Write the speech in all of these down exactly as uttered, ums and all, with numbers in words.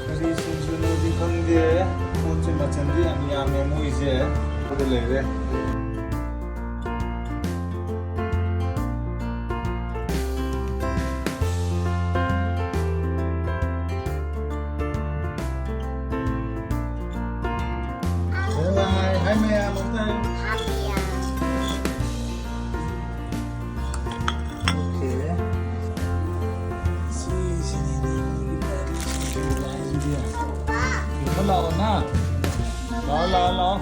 ꯀꯔꯤ ꯁꯤꯡꯖꯨꯅꯣꯗꯤ ꯈꯪꯗꯦ, ꯄꯣꯠꯁꯦ ꯃꯆꯜꯗꯤ ꯌꯥꯝ ꯌꯥꯝꯃꯦ ꯃꯣꯏꯁꯦ꯫ ꯑꯗꯨ ꯂꯩꯔꯦ꯫ Bye bye. Hi ꯃꯌꯥꯝ ꯑꯝꯇ꯫ Okay. ꯁꯤꯁꯤꯅꯤꯅꯦ ꯃꯣꯏꯒꯤ ꯁꯤꯡꯖꯨ ꯍꯥꯏꯁꯤꯗꯤ꯫ ꯌꯦꯡꯕ ꯂꯥꯛꯑꯣ ꯅ꯫ ꯂꯥꯛꯑꯣ, ꯂꯥꯛꯑꯣ, ꯂꯥꯛꯑꯣ꯫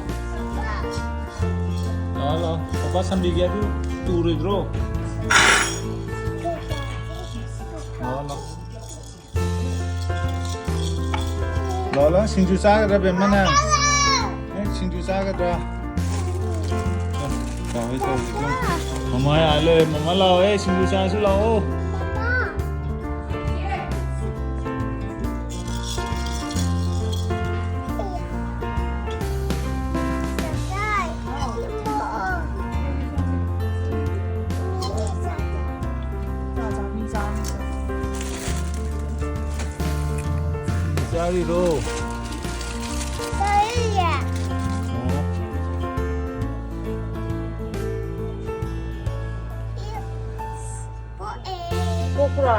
ꯂꯥꯛꯑꯣ, ꯂꯥꯛꯑꯣ꯫ ꯄꯄꯥ ꯁꯝꯕꯤꯒꯦ, ꯑꯗꯨ ꯇꯨꯔꯣꯏꯗ꯭ꯔꯣ? ꯂꯥꯛꯑꯣ, ꯂꯥꯛꯑꯣ꯫ ꯂꯣꯂꯣ, ꯁꯤꯡꯖꯨ ꯆꯥꯒꯗ꯭ꯔꯥ ꯕꯦꯝꯃ ꯅꯪ? ꯅꯪ ꯁꯤꯡꯖꯨ ꯆꯥꯒꯗ꯭ꯔꯥ? ꯇꯧꯋꯦ, ꯇꯧꯋꯦ, ꯇꯧꯋꯦ꯫ ꯃꯃꯥ ꯌꯥ ꯂꯩꯔꯦ, ꯃꯃꯥ ꯂꯥꯛꯑꯣ, ꯑꯦ, ꯁꯤꯡꯖꯨ ꯆꯥꯁꯤ ꯂꯥꯛꯑꯣ꯫ ꯆꯥꯔꯤꯔꯣ? ꯆꯥꯔꯤꯌꯦ꯫ ꯑꯣ꯫ ꯄꯣꯛꯄ꯭ꯔꯣ?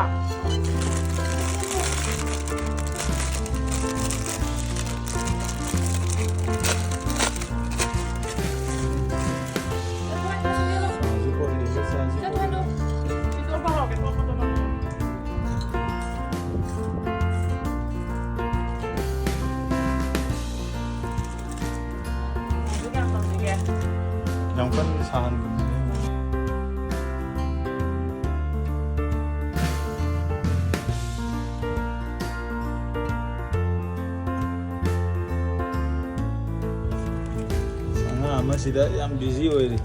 ꯌꯥꯝ ꯀꯟꯅ ꯁꯥꯍꯟꯒꯅꯨ꯫ ꯑꯉꯥꯡ ꯑꯃꯁꯤꯗ ꯌꯥꯝ ꯕꯤꯖꯤ ꯑꯣꯏꯔꯤ꯫